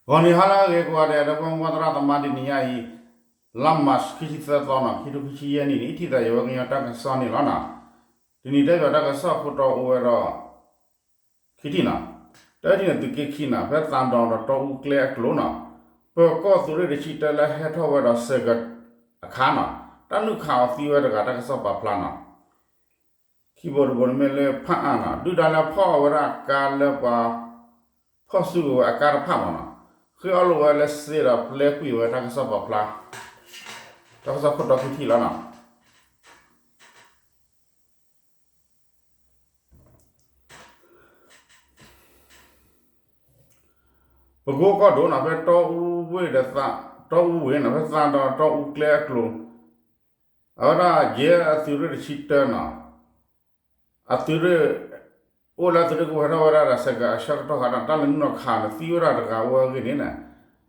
ဂီၤနံၤဟါလၢအဂ့ၤကိးဂၤဒဲး ဒီပုၢ်ဝဲၢ်သရၣ်သမါ တနံၤညါအံၤ လါမၢ်ၡး ခံဆံသၢသီနီၤ ခံထိခံဆံယဲၢ်နံၣ်န့ၣ် ထံၣ်သးယဝဲကညီတၢ်ကစီၣ်န့ၣ်လီၤနီၤ. တနံၤတဲဘၣ်တၢ်ကစီၣ်ခိၣ်တီအိၣ်ဝဲဒီး ခံထံၣ်နီၤ, တထံၣ်န့ၣ်သုးက့ခံနီၤ ဖဲသးဒီးဒီးတီအူကျဲအကျိၤနီၤ, ပၢၤကီၢ်သုးရ့ၣ်တဆံတၢလၢဟဲထီၣ်ဝဲဒီးစဲးကၢးအခါနီၤ, တၢ်နုာ်ခးအီၤသံဝဲတဂၤ တၢ်ကစီၣ်ပာ်ဖျါနီၤ. ခံဘိတဘိန့ၣ်မ့ၢ်လၢဖၣ်အၣ်နီၤ ဒုၣ်ဒါလၢဖီၣ်အီၤဝဲဒၣ်ကါလၢပှၤ ဖီၣ်စုကဝဲၤအကါတဖၣ်မ့ၢ်နီၤ, ဃ့အီၣ်လိာ်ဝဲလၢစ့ဒီးပျဲကွံာ်ဝဲတၢ်ကစီၣ်ပာ်ဖျါ, တၢ်ကစီၣ်ခိၣ်တီခံထံၣ်လီၤနီၤ. ပကိကီၢ်ဒိၣ်နီၤ ဖဲတီအူဝ့ၢ်ဒီး တီအူဝ့ၢ်နီၤ ဖဲသးဒီးတီအူကျဲအကျိၤ အဝဲဒၣ်ယဲၢ်အသုးရ့ၣ်တဆံတၢနီၤ, အသုးရ့ၣ် အိၣ်လၢအသုးရ့ၣ်ကဝဲၤထီၣ်ဝဲဒၣ်ဒီးစဲးကၢးအဆၢကတီၢ်ဃးဒီး တၢ်လဲၤနုာ်လီၤခးန့ၣ်သံဝဲဒၣ်တဂၤအိၣ်အဂ့ၢ်န့ၣ်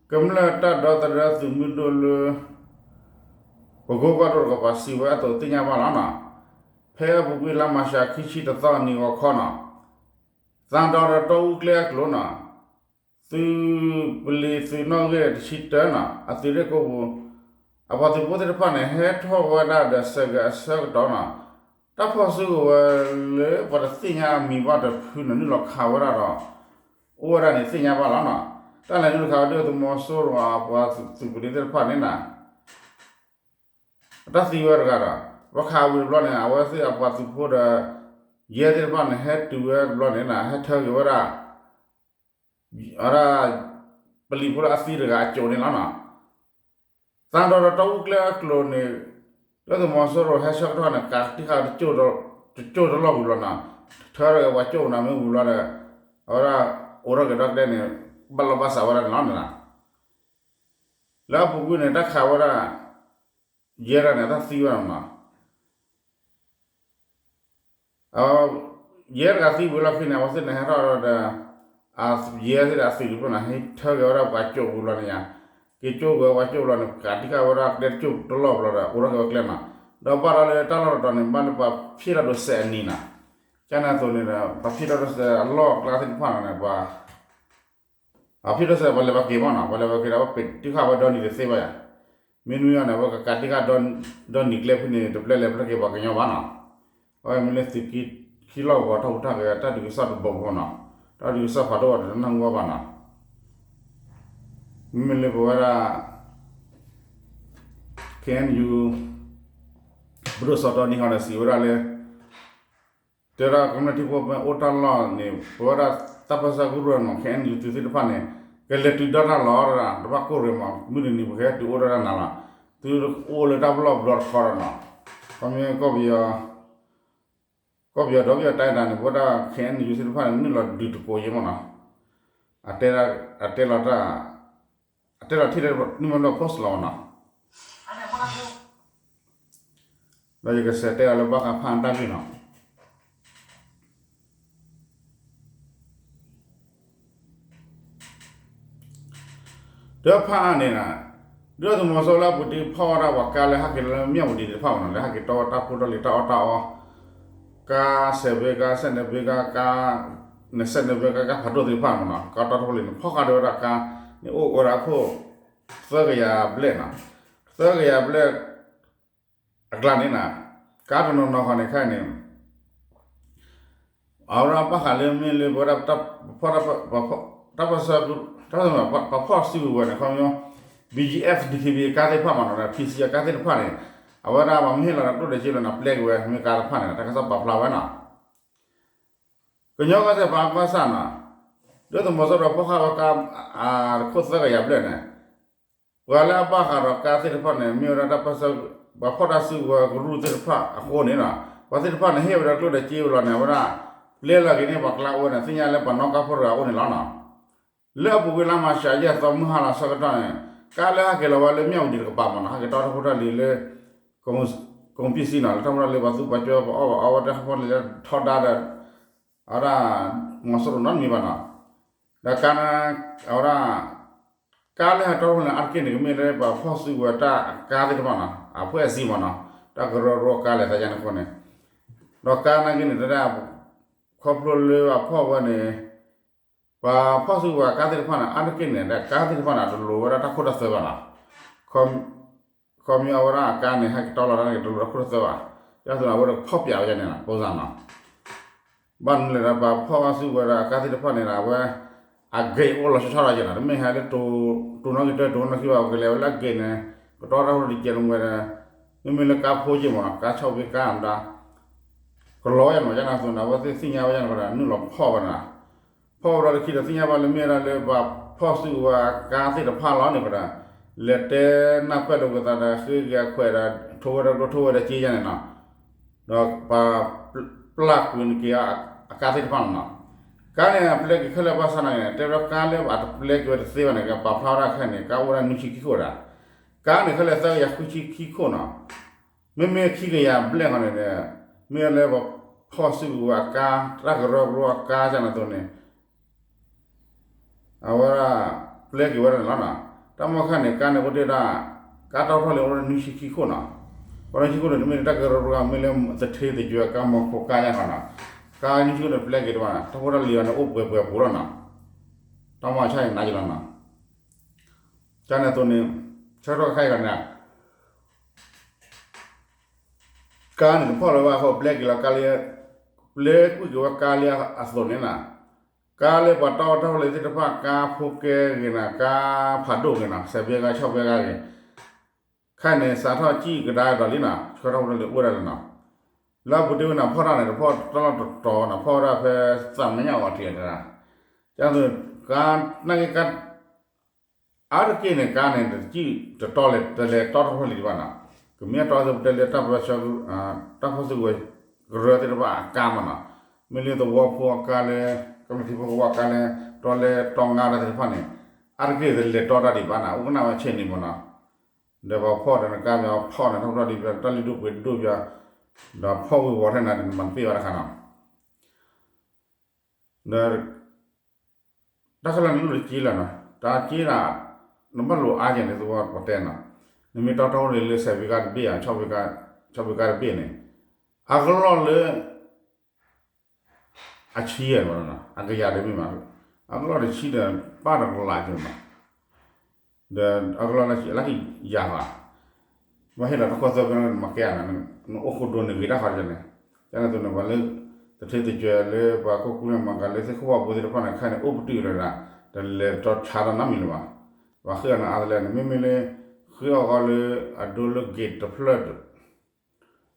ကမျၢၢ်တၢ်ဒီသဒၢသုးမုၢ်ဒိၣ်လၢ ပကိကီၢ်ဒိၣ်တကပၤစံးဝဲအသိးသ့ၣ်ညါဘၣ်လီၤနီၤ. ဖဲအပူၤကွံာ်လါမၢ်ၡးခံဆံတသီအနံၤဂီၤခီနီၤ, သးဒီးဒီးတီအူကျဲအကျိၤနီၤ သုးပလံၤသုးနီၣ်ဂံၢ်တဆံတၢနီၤ အသုးရ့ၣ်ကိပူၤ အပှၤသုးဖိသ့ၣ်တဖၣ်န့ၣ် ဟဲထီၣ်ဝဲဒၣ်ဒီးစဲးကၢးအဆၢကတီၢ်နီၤ, တၢ်ဖီၣ်စုကဝဲၤလၢပှၤတသ့ၣ်ညါအမံၤဘၣ်တဖုန့ၣ် နုာ်လီၤခးဝဲဒၣ်ဒီး အိၣ်ဝဲဒၣ်န့ၣ်သ့ၣ်ညါဘၣ်လီၤနီၤ. တၢ်လဲၤနုာ်လီၤခးဝဲဒၣ်သုးမီၤစိရိၤအပှၤသုးပလံၤသ့ၣ်တဖၣ်န့ၣ်နီၤ အတၢ်သံဝဲတဂၤဒီး ပှၤခးဝံၤတဘျီန့ၣ် အဝဲသ့ၣ်အပှၤသုးဖိဒီး ယဲၢ်သ့ၣ်တဖၣ်န့ၣ် ဟဲတုၤဝဲတဘျီန့ၣ်နီၤ ဟဲထၢက့ၤဝဲဒၣ် အဝဲဒၣ် ပလံၤဖိလၢအသံတဂၤအစိၣ်န့ၣ်လီၤနီၤ. သးဒီးဒီးတီအူကျဲအကျိၤန့ၣ် လၢသုးမီၤစိရိၤဟဲဆၢကတီၢ်န့ၣ် ကးတံၢ်ဃာ်တစိၢ်တလီၢ်ဝံၤဘျီနီၤ, ထၢထီၣ်က့ၤပှၤစိၣ်န့ၣ်မ့ၢ်ဝံၤဘျီဒီး အဝဲဒၣ်အိးထီၣ်က့ၤဒီးကျဲန့ၣ် ဘၣ်လီၤဘၣ်စးဝဲဒၣ်န့ၣ်လီၤနီၤ. လၢအပူၤကွံာ်န့ၣ် တၢ်ခးဝဲဒၣ် ယဲၢ်တဂၤန့ၣ် အတၢ်သံဝဲဒၣ်နီၤ. ယဲၢ်တဂၤသံဝံၤလီၢ်ခံန့ၣ် အဝဲသ့ၣ်န့ၣ်ဟဲထီၣ်ဒီး ယဲၢ်သ့ၣ်ဒီးအသုးတဖျၢၣ်န့ၣ် ဟဲထၢက့ၤဝဲဒၣ်ပှၤစိၣ်ဝံၤဘျီန့ၣ်ယါ, က့ၤစိၣ်က့ၤဝဲပှၤစိၣ်ဘျီန့ၣ် ကးတံၢ်ဃာ်ဝဲဒၣ်ကျဲတစိၢ်တလီၢ်ဘျီဒီး အိးထီၣ်က့ၤဝဲကျဲနီၤ. ဒီးဘၣ်ဒီးလၢတၢ်လီၢ်တတီၤန့ၣ် ဘၣ်လၢပှၤဖံးတၢ်ဒိးစဲးအနံၤနီၤ, ကန့ၣ်အသိးန့ၣ်ဒီး ပှၤဖံးတၢ်ဒိးစဲးအလီၢ်အကျါသ့ၣ်တဖၣ်န့ၣ် ပှၤ အဖံးတၢ်ဒိးစဲး ပှၤလဲၤဘၣ်က့ၤမ့ၢ်နီၤ, ပှၤလဲၤဘၣ်က့ၤဒီး ပှၤပ့းတံၢ်ဃာ်ဝဲဒီနံၤတသ့ဘၣ်ယါ. မ့တမ့ၢ်အီၤန့ၣ် အဝဲကကးတံၢ်ဃာ်ဒီနံၤကျဲဖဲန့ၣ် တပျဲလဲၤပျဲက့ၤပှၤကညီဘၣ်နီၤ. အဝဲမ့ၢ်လၢသုးက့ခံလီၢ်ကဝီၤထီၣ်ဟူးထီၣ်က့ၤ တၢ်ဒုးကစီၣ်တဘိးဘိနီၤ, တၢ်ဒုးကစီၣ်ဖးဒိၣ်အီၤတနၢ်ဟူဘၣ်ဘၣ်နီၤ. မ့မ့ၢ်လၢပဝဲဒၣ် ခ့ၣ်အဲၣ်ယူၣ် ပဒိၣ်စီၤတီနံၤဟီန့ၣ် စံးဝဲဒၣ်လၢ တဲဒၣ်ကမျၢၢ်ထံဖိကီၢ်ဖိအိၣ်တၢ်လီၢ်န့ၣ် ပဝဲဒၣ်တၢ်ပၢဆှၢကရူၢ်နီၤ ခ့ၣ်အဲၣ်ယူၣ်သုးသ့ၣ်တဖၣ်န့ၣ် ကလဲၤတုၤဒီးတၢ်လီၢ်တၢ် တဘၣ်ကိၢ်ရ့ၣ်မး မုၢ်တနံၤပကဟဲတုၤအိၣ်ဒီးတၢ်နၤလီၤ. သုအိၣ်လၢတၢ်ပလီၢ်ဘျီတခီဒီးနီၤ, ခီမ့ၢ် ကီၢ်ပယီၤဒီဘ့ၣ်အတၢ်အံၤတၢ်န့ၣ် ပဝဲဒၣ် ခ့ၣ်အဲၣ်ယူၣ်သုးသ့ၣ်တဖၣ်န့ၣ် နုာ်လီၤဒုးတကိးယဲမ့ၢ်နီၤ. အတဲလီၤတၢ် အတဲလီၤထံၣ်န့ၢ်မ့ၢ်လၢ post လီၤမ့ၢ်နီၤ. ဒီးယကစးတဲအီၤလၢဘၣ်ဃးဖၣ်အၣ်တၢ်ဂ့ၢ်နီၤ. ဒီးဖၣ်အၣ်န့ၣ်နီၤ, ဒုၣ်ဒါသုးမီၤစိရိၤလၢအပူၤတ့ဖီၣ်ဝဲဒၣ်ပှၤကါလၢဟဲက့ၤလၢမၠၣ်ဝတံၤသ့ၣ်တဖၣ်မ့ၢ်နီၤ, လၢဟဲက့ၤတီဝဲတၢ်ဖိတၢ်လံၤတၢ်အီၣ်တၢ်အီ, ကါစဲးဘ့ကါ စဲးနဘ့ကါ ကါ နစဲးနဘ့ကါ ကါဖးဒိၣ်သ့ၣ်တဖၣ်မ့ၢ်နီၤ, ကါတီထီၣ်ဖိလံၤန့ၣ် ဖီၣ်ဃာ်ဒီးဝဲဒၣ်ကါန့ၣ် အိၣ်ဝဲဒၣ်အခိၣ် သၢကယၤဘျဲၣ်နီၤ, သၢကယၤဘျဲၣ် အကျါန့ၣ်နီၤ, ကါတနီၤနီၤဃီန့ၣ်ခဲအံၤန့ၣ် အဝဲဒၣ်ဘၣ်ဃးလၢမ့ၢ်လၢပဝဲဒၣ် ပဖီၣ် တၢ်ပၢဆှၢ ပဖီၣ်စုကဝဲၤန့ၣ် ခီပညီ ဘီဂျီအ့ဖ် ဒီခ့ဘံ ကါသ့ၣ်တဖၣ်မ့ၢ်နီၤ ဒီး ဖံစံ အကါသ့ၣ်တဖၣ်န့ၣ် အဝဲဒၣ်ပှၤမ့ၢ်ဟ့ၣ်လီၤဒီးကျိၣ်ဒီးစ့လီၤန့ၣ် ပျဲက့ၤဝဲ မ့ၢ်ကါတဖၣ်န့ၣ် တၢ်ကစီၣ်ပာ်ဖျါဝဲနီၤ. ကညီကီၢ်စဲၣ်ပှၤကီၢ်ဆၣ်နီၤ, ဒုၣ်ဒါသုးမီၤစိရိၤဖီၣ်ဃာ်ဝဲကါ အခိၣ်သၢကယၤဘျဲၣ်န့ၣ် ပှၤလၢအဘၣ်ဃးဒီးကါသ့ၣ်တဖၣ်န့ၣ် မ့ၢ်ဝဲဒၣ်တၢ်ပၢဆှၢ ပှၤဖီၣ်တၢ်စုကဝဲၤကရူၢ်သ့ၣ်တဖၣ်အဃိန့ၣ်နီၤ, ပှၤသ့ၣ်တဖၣ်န့ၣ် ဟ့ၣ်ဝဲဒၣ်ကျိၣ်ဒီးစ့ဝဲလီၤန့ၣ် အဝဲဒၣ် ပျဲလီၤက့ၤန့ၢ်ပှၤကျါအိၣ်ဝဲန့ၣ် သ့ၣ်ညါလၢပှၤနီၣ်ကါဖိတဂၤအိၣ်န့ၣ်လီၤနီၤ. လၢအပူၤကွံာ်လါမၢ်ၡး ယဲၢ်သီမုၢ်ဟါလီၤဆၢကတီၢ်န့ၣ် ကါလၢဟဲက့ၤလီၤဝဲလၢမၠၣ်ဝတံၤတကပၤမ့ၢ်နီၤ ဟဲက့ၤတီထီၣ်ဖိတၢ်လံၤလၢ ကိးပံစံနီၤ လၢတၢ်ဖိတၢ်လံၤပှၤသူပှၤကၠီပှၤအီၣ်ပှၤအီဝဲတၢ်ဖိလံၤလၢထီဒါဒီး အဝဲဒၣ် မီၤစိရိၤနီတမံၤဘၣ်နီၤ. ဒီးကါန့ၣ် အဝဲဒၣ် ကါလၢဟဲတီထီၣ်န့ၣ် အါတက့ၢ်န့ၣ် ကမ့ၢ်လၢပှၤဖီၣ်စုကဝဲၤတၢ်ကါသ့ၣ်တဖၣ်နီၤ အဖှဲၣ်အစံမ့ၢ်နီၤ တၢ်ကရၢကရိကါလဲၤသးယါန့ၣ်အဃိန့ၣ် ဒီးကါနာ်က့န့ၣ် တဒၣ် ခီဖျိလၢအဖီၣ်ဝဲန့ၣ် ပှၤဖီၣ်စုကဝဲၤအကါသ့ၣ်တဖၣ်န့ၣ် အါတက့ၢ်န့ၣ် ဒီးကါသ့ၣ်တဖၣ်န့ၣ် တလိၣ်ဝဲဒၣ်တၢ်ခိၣ်တၢ်သွဲဘၣ်နီၤ. ခီပညီအဝဲဒၣ်အကါန့ၣ် ဟဲက့ၤတီလီၤတၢ်န့ၣ် တလိၣ်တၢ်ခိၣ်တၢ်သွဲဘၣ်. ဒ်သိးန့ၣ်အဝဲဒၣ်ကဖီၣ်ပၠးဝဲဒၣ်န့ၣ်နီၤ ပိစၢ်နီၤ. ဘၣ်မနုၤလဲၣ်ဒီး ပှၤဖီၣ်စုကဝဲၤဒီးအကါသ့ၣ်တဖၣ်န့ၣ်ဒီး အဝဲ အဂ့ၢ်အိၣ်လီၤဆီဆီဒၣ်က့နီၤ. တမ့ၢ်ဟဲလၢတိၤနီၣ်ဂံၢ်တၢ တိၤနီၣ်ဂံၢ်ဘၣ် ကလဲၤဝဲလၢအဂ့ၢ်န့ၣ် ကတီတၢ်ဖိတကဲးတမှဲဒီး မ့မ့ၢ်လၢကါဖိက့မ့ၢ်နီၤ ကါဆီၣ်ဘ့ကါမတၤ ကလီၤဝဲဒၣ်နီၤ ကန့ၣ်အသိးန့ၣ် အဝဲသ့ၣ်သ့ၣ်ညါဝဲဒၣ်န့ၣ်ဒီး နုာ်လီၤဖီၣ်ဝဲဒၣ် ဖီၣ်ဝဲဒီးလၢခံဒီးသ့ၣ်ညါဘၣ်လၢမ့ၢ်ဝဲဒၣ်လၢပှၤဖီၣ်စုကဝဲၤအကါသ့ၣ်တဖၣ်လီၤန့ၣ်ဒီး လဲၤတဲနၢ်ပၢၢ်လိာ်ပသးဒီးဃ့က့ၤအခွဲးဒီး ထိဝဲဒၣ်ဒိထိဝဲဒၣ်က့ယါန့ၣ်နီၤ. ဒီးပှၤပျၢ်ကွံာ်န့ၢ်က့ၤအကါသ့ၣ်တဖၣ်န့ၣ်နီၤ. ကါန့ၣ်အပျဲက့ၤခဲလၢာ်ဘၣ်ဆၣ်နာ်က့န့ၣ် တဲဝဲဒၣ်ကါလၢအတပျဲက့ၤဝဲတသ့ဘၣ်န့ၣ် ကပာ်ဖျါဝဲဒၣ်ခဲအံၤန့ၣ် ကါအိၣ်ဝဲဒၣ်နွံဆံခံခိၣ်ဒၣ်. ကါန့ၣ်ခဲလၢာ်သၢကယၤဃုဆံခံခိၣ်နီၤ. မ့မ့ၢ်ခံကယၤဘျဲၣ်ဃီန့ၣ်ဒီး မ့ၢ်လၢပှၤဖီၣ်စုကဝဲၤအကါ တၢ်ကရၢကရိအကါကန့ၣ်အသိးန့ၣ် အဝဲဒၣ် ပျဲက့ၤဝဲဒၣ်န့ၣ်လီၤနီၤ. တၢ်မီၢ်ခါန့ၣ် ကါန့ၣ်အိၣ်တ့ၢ်ဒၣ် ကါတၢ်အိၣ်ထီၣ်လံအိၣ်ဒၣ်နွံဆံခံခိၣ်နီၤ. ပှၤနွံဆံခံခိၣ်န့ၣ် တမ့ၢ်လၢတၢ်ကရၢကရိ မ့ၢ်လၢသထ့သကွဲၤကါ မီၤခိကါယါဃီနီၤ. ကါနွံဆံခိၣ်န့ၣ် ပျဲက့ၤတဘၣ်နီၤ တၢ်ဖိတၢ်လံၤအီၤန့ၣ် အိၣ်ပှဲၤပှဲၤပူၤလီၤနီၤ. တၢ်မီၢ်ဆါအံၤနးယံာ်လီၤနီၤ. ကါန့ၣ်အသိးန့ၣ် ဆၢကတီၢ်ခဲအံၤန့ၣ် ကါန့ၣ်တဖီၣ်လၢၤဘၣ်အဃိ ပျဲက့ၤလီၤကါလၢ ပျဲကွံာ်က့ၤဝဲကါလၢအသိးန့ၣ်နီၤ. ကါလၢပှၤတီတၢ်ဖိတၢ်လံၤသ့ၣ်တဖၣ် ကါဖိကဲဂ့ၤနီၤ ကါဖးဒိၣ်ဂ့ၤနီၤ စဲးဘ့ကါ ဆီၣ်ဘ့ကါဂ့ၤ ခဲအံၤန့ၣ် စးထီၣ်စံၣ်ကဒါဒီးလံနီၤ ဆၢကတီၢ်ဖိတၢ်လံၤအိၣ်ဝဲဒၣ်လံနီၤ. လၢအပူၤတ့ၢ်ဝဲန့ၣ် ဖီၣ်တၢ်န့ၣ် တဖီၣ်တၢ်လီၢ်တတီၤနီၤ ဖီၣ်ဝဲဒၣ်ဖဲသးမဲာ်ညါအီၤထံးတၢ် ကါန့ၣ်ကါ အါတက့ၢ်န့ၣ် ကါန့ၣ် တစံၣ်တတီလဲၣ် တလဲၤတီတၢ်ဖိတၢ်လံၤဒံးဘၣ်နီၤ. ကမ့ၢ်အတီအသိးပတဲလၢတၢ်ပၢဆှၢ တၢ်ဖီၣ်စုကဝဲၤကရၢသ့ၣ်တဖၣ်အကါမးနီၤ. မ့ၢ်လၢသဝီဖိအကါလၢ ကမျၢၢ်ထံဖိကီၢ်ဖိအကါလၢ တီလဲတီငါတၢ်သ့ၣ်တဖၣ်န့ၣ် အါတက့ၢ်တလဲၤတီတၢ်ဒံးဘၣ်နီၤ အိၣ်ကနၣ်ဝဲဆ့ၣ်န့ၣ်မးနီၤ. ဒီးပှၤဖီၣ်ဒီးနကါပှၤဖီၣ်န့ၣ် တၢ်ဖိတၢ်လံၤပှဲၤ တၢ်လုၢ်ဒိၣ်ပှ့ၤဒိၣ်ပှဲၤ ဒီးဖီၣ်ဝံၤဝီၤထဲန့ၣ် နမၤတပ့ၢ်ဘၣ်တခါနီၤ. ဒီး တၢ်ခဲလၢာ်န့ၣ်လိၣ်တက့လၢၤနီၤ တၢ်က့ဒၣ် နဘၣ်လိာ်အါယဲၢ်န့ၣ်သဝီပတဲနီၤ. နမ့ၢ်တီတီဖိတၢ်လံၤလၢစဲးဘ့ကါတဘ့ၣ်ဧါ ဆီၣ်ဘ့ကါတဘ့ၣ်န့ၣ် အကလီၢ်လၢ အဆံယဲၢ်မး အကယၤတမ့ၢ်ဘၣ် အကလီၢ်တဆံဒီး ပၢ်တကလးက့ၤမး ဒီးအကလီၢ်လၢအလၢကယၤဘၣ် ပှၤဟ့ၣ်လီၤတၢ်ခိၣ်သၢကန့ၣ် နမၤကဲဧါနီၤ နအိၣ်ဃိဒိန့ၣ်ဂ့ၤတၢ်ဃီတက့ၢ်န့ၣ် ကန့ၣ်အသိးန့ၣ် ပှၤလၢ သထ့သကွဲၤလၢပှၤကိးကူလၢမၤကၤလၢသ့ၣ်ခိၣ်ဘၣ်ဘိသ့ၣ်တဖၣ်န့ၣ် ခဲအံၤန့ၣ် အိၣ်ပတုာ်လၢၤဒၣ် တလဲၤတီဆါဒီးနီတမံၤလၢၤဘၣ်. ပှၤဃ့အီၤန့ၣ်အါတလၢန့ၣ် မ့မ့ၢ်လၢ ဃ့အီၣ်ဃီလၢ အဒိလၢက့ၤတဖျၢၣ်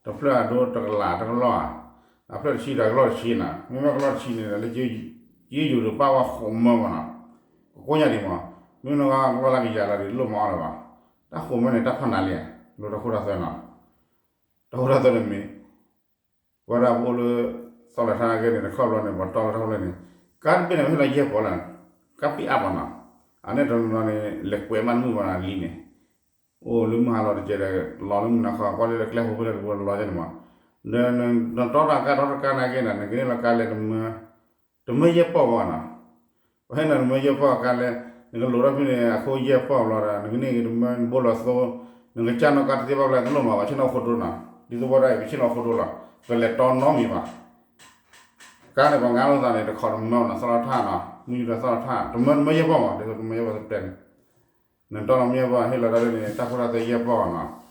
တဖျၢၣ်အဒိတကလးတကလီၢ်ဧါ, အဖျၢၣ်တဆံဒီးကလီၢ်တဆံနီၤ, မ့မ့ၢ်ကလီၢ်တဆံန့ၣ်ဒီး လၢကယုၢ်ယုၢ်ဒီးပာ်ဝဲဃိးမၢမးနီၤ, ကကိးညါဒံးမး, မ့မ့ၢ်နကလီၢ်လၢကယၤလီၤဒီး လိၣ်မးအီၤလၢၤဘၣ်, တၢ်ဃိးမၢန့ၣ် တၢ်ဖးနးလံဧါ, လိၣ်တၢ်ခိၣ်တၢ်သွဲနီၤ, တၢ်ခိၣ်တၢ်သွဲန့ၣ်မ့ၢ် ပဝဲဒၣ်ပအိၣ်လၢ သီၣ်လၢထါနာ်က့န့ၣ် တခီဘျီန့ၣ် ပှၤတီလၢတၢ်ခိၣ်လၢန့ၣ်, ကါတဘ့ၣ်န့ၣ် မ့ၢ်ဟ့ၣ်လီၤယဲၢ်ပီၢ်လၢ, ကါပံအါပီၢ်နီၤ, အန့ၣ်တနီၤန့ၣ် လဲၤကွဲးမးတမုာ်ဘၣ်နီၤလံန့ၣ်, အိၣ်လၢမုၢ်ဟါလီၤတကဲးဒီး လီၤလၢမုၢ်နၤခီ ကွၢ်လၢကျဲဖိဖဲလဲၣ်တဘိလီၤယဲၢ်န့ၣ်မး, ဒီးနတီတၢ်ကါတီတကါနာ်က့န့ၣ် နကန့ၢ်လီၤကါလဲၤတမၢ တမၢယဲၢ်ပီၢ်ဘၣ်နီၤ, ပှၤဟ့ၣ်နၤတမၢယဲၢ်ပီၢ်ကါလဲၣ်, နကလိးထီၣ်ဖဲန့ၣ် အခိၣ်ယဲၢ်ပီၢ်ဘျီဒီး နကန့ၢ်က့ၤတမၢနဘိလီၤသိ, နကစၢ်နီၣ်ကါတသ့ဘၣ်ဘျီ တလိၣ်မး ပှၤဆ့ၣ်နီၤအိၣ်ခိၣ်ဒိနီၤ, ဒ်သိးဝဲဒၣ်အံၤ ပဆ့ၣ်နီၤအိၣ်ခိၣ်ဒိလီၤ, ပလဲၤတီနီတမံၤဘၣ်, ကါန့ၣ် ပှၤငါလိာ်သးန့ၣ် တခီတမၢနီၤ သီၣ်လီၤထၣ်နီၤ, မုၢ်ယူၢ်ဒီးသီၣ်လီၤထၣ် တမၢတမၢယဲၢ်ပီၢ်မး ဒ်သိးတမၢယဲၢ်ပီၢ်သပှၢ်န့ၣ်, နတီနီၤမၢယဲၢ်ပီၢ် ဟ့ၣ်လီၤတၢ်လၢန့ၣ် တၢ်ခိၣ်တၢ်သွဲယဲၢ်ပီၢ်နီၤ,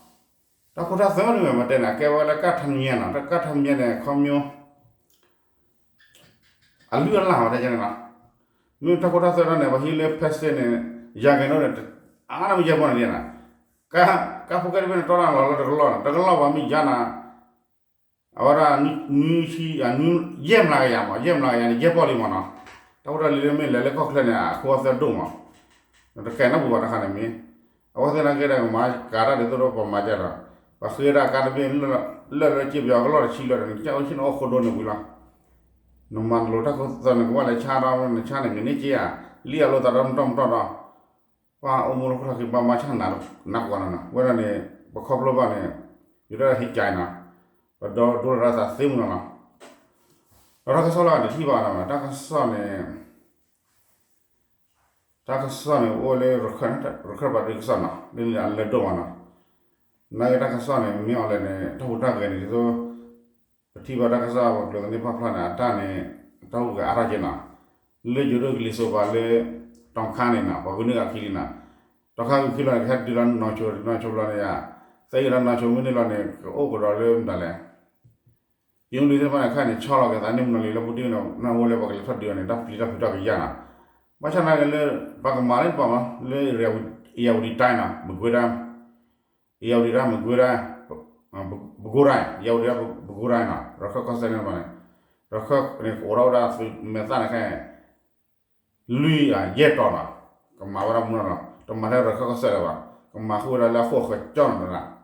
တၢ်ခိၣ်တၢ်သွဲမ့ၢ်မးတဲန့ၣ် အကဲဝဲလၢကါထါမံၤညါနီၤ, တၢ်ကါထါမံၤညါန့ၣ် ခီမီ အလုၢ်အလၢ်ဝဲတဲန့ၣ်နီၤ, မ့ၢ်တၢ်ခိၣ်တၢ်သွဲထီၣ်န့ၣ် ပှၤဟံးလၢဖဲစ့န့ၣ် ယၤက့ၤနီၣ်န့ၣ် အါန့ၢ်မ့ၢ်ယဲၢ်ပီၢ်န့ၣ်ဒ်နီၤ, ကါဖိကဲတဘ့ၣ်န့ၣ် တီတၢ်လီၤလၢတကလီၢ်နီၤ, တကလီၢ်ပှၤမ့ၢ်ယါနီၤ, အဝဲဒၣ် နွံဆံ ယဲၢ်မျးကယၤမး, ယဲၢ်မျးကယၤန့ၣ် ယဲၢ်ပီၢ်လံမးနီၤ, တၢ်ဖိတၢ်လံၤလၢမ့ၢ်လဲၤလၢကီၢ်ချၢန့ၣ် အခိၣ်အသွဲဒိၣ်မး, တကဲနီတပူၤဘၣ်တခါန့ၣ်မ့ၢ်, အဝဲသ့ၣ်နာ်က့ဒီး ကမၤကၤတၢ်ဒ်သိးဒီးပှၤမၤကၤဒီး, ပှၤဃ့ဒၣ်ကါတဘ့ၣ် လၢာ်လၢက့ပယီၤကလီၢ်တဆံလၢာ်ဒီး နကစၢ်အိၣ်ဆ့ၣ်နီၤအိၣ်ခိၣ်ဒိန့ၣ်ဝံၤလီၤ, နမၤလိာ်တၢ်ခိၣ်သၢနကဘၣ်လဲၤဆါဒီး နဆါန့ၣ်မ့ၢ်န့ၢ်က့ဧါ, လံၣ်အလိာ်သးဒီးမတီၢ်မတီၢ်ဒီး ပှၤအိၣ်မူလၢခိၣ်ထီၣ်က့ၤ ပှၤမၤဆါနးနးကွၢ်နီၤနီၤ, ဝဲဒၣ်န့ၣ် ပခီဖျိဘၣ်န့ၣ် ယတၢ်ဟ့ၣ်ကၢအံၤနီၤ, ပဒီဒိလၢသးသ့မုၢ်နီၤနီၤ, ဒီးတၢ်ကစီၣ်လၢအဒုးထံၣ်ဘၣ်နီၤ, တၢ်ကစီၣ်န့ၣ် တၢ်ကစီၣ်န့ၣ် အိၣ်လၢ ရခၢၣ်ပာ်ဒ့ကစီၣ်နီၤ, လၢန့ၣ်အလၢၢ်ဒိၣ်မးနီၤ, နာ်က့တၢ်ကစီၣ်န့ၣ် မ့ၢ်အီၤလဲၣ်န့ၣ် တၢ်ဟူးတၢ်ဂဲၤန့ၣ် ဒ်သိး ပထံၣ်ဘၣ်တၢ်ကစီၣ်ပကျိၤသန့ၢ်ဖးဖျါန့ၣ် အတၢ်န့ၣ် တၢ်ဟူးဂဲၤအါထီၣ်က့နီၤ, လၢယိၤဒိၣ်ကလံၤစိးပၤလၢ တီခါန့ၣ်နီၤ ပှၤဂုာ်န့ၢ်အခံလံနီၤ, တီခါဂုာ်ခံလီၤန့ၣ် ကဟဲတုၤလီၤနီၢ်ဆိ နီၢ်ဆိဘျီန့ၣ်ယါ, သဲဂ့ၤလီၤနီၢ်ဆိမ့ၢ်န့ၣ်လီၤန့ၣ် ကအိၣ်ကဒီးလၢမတၤလဲၣ် ယိၤလံၤသ့ၣ်တဖၣ်န့ၣ် ခဲအံၤန့ၣ် ဆီလီၤက့ၤသးန့ၣ်မနီၤလံလၢပူၤတံၢ်န့ၣ် နၢ်ဟူလၢပှၤကလဲၤထီၣ်ဒုးအီၤန့ၣ် တၢ်ပျံၤတၢ်ဖုးတၢ်ကယၢ်နီၤ, ဘၣ်ဆၣ်နာ်က့ၤလၢ ပှၤကမၤလၢပှၤမး လၢ အယၤဝူၤဒံးတၢ်နီၤ မကွ့တၢ် အယၤဝူၤဒံးတၢ် မကွ့တၢ် ပကိးတၢ် အယၤဝူၤဒံးတၢ် ပကိးတၢ်နီၤ ရခၢၣ်ကီၢ်စဲၣ်န့ၣ်ဘၣ်န့ၣ် ရခၢၣ်န့ၣ် ကအိးထီၣ်ဝဲဒၣ်သုးမဲာ်သၣ်န့ၣ်ခဲအံၤ လွံၢ်အယဲၢ်တီၤနီၤ, ကမၤဝဲဒၣ်မူနီၤနီၤ တမၤထဲရခၢၣ်ကီၢ်စဲၣ်လၢၤဘၣ်, ကမၤဃုာ်ဝဲဒၣ်လၢအဃိၣ်အဃၢၤကၠီနီၤနီၤ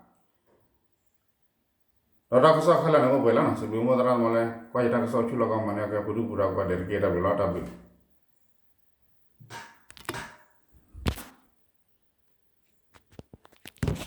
ဒီးတၢ်ကစီၣ်ခဲလၢာ်န့ၣ်အိၣ်ပှဲၤလီၤနီၤ, စံးဘျုးမိၢ်သရၣ်သမါလၢ ကွၢ်ယတၢ်ကစီၣ်ဆူလီၢ်ကီၢ်မၤန့ၢ်အကဲ ပူၤဒုၣ်ပူၤဒါကိးဂၤဒဲးတက့ၢ် တၢ်ဘျုးလီၤ တၢ်ဘျုး